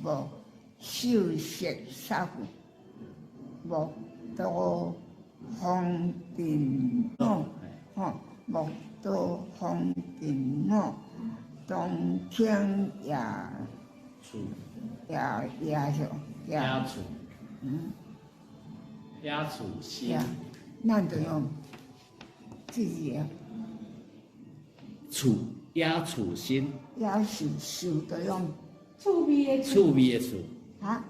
無受色殺莫墮風塵我，吼，莫墮風塵我，當聽也處也也啥也處，也處心，咱就用自己啊。處也處心，也是受的用趣味的趣味的趣，啊，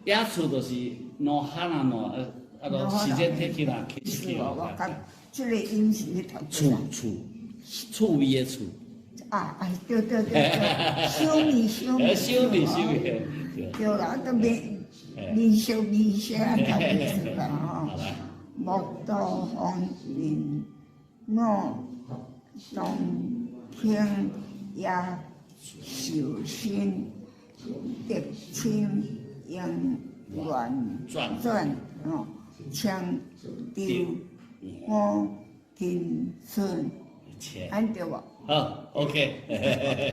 野厝就是野哈啦喏，啊，就時間提起來，是哦，我感這個音是去讀趣趣趣味的趣，啊啊，對對對對，小味小味，小味小味，對啦，都面面色面色啊，讀出來吼。莫墮風塵我，當聽也受身，得親永願轉哦，搶丟我天順，按對無？好，OK。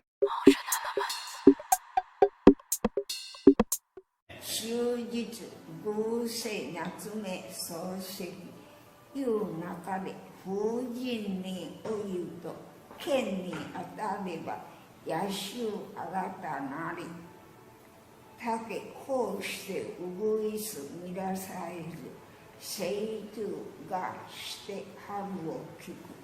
秋日五世夏目漱石言うなかれ夫人にお言うと剣に当たれば夜襲新たなり。竹こうしてうぐいすみらさえず清流がして春を聞く。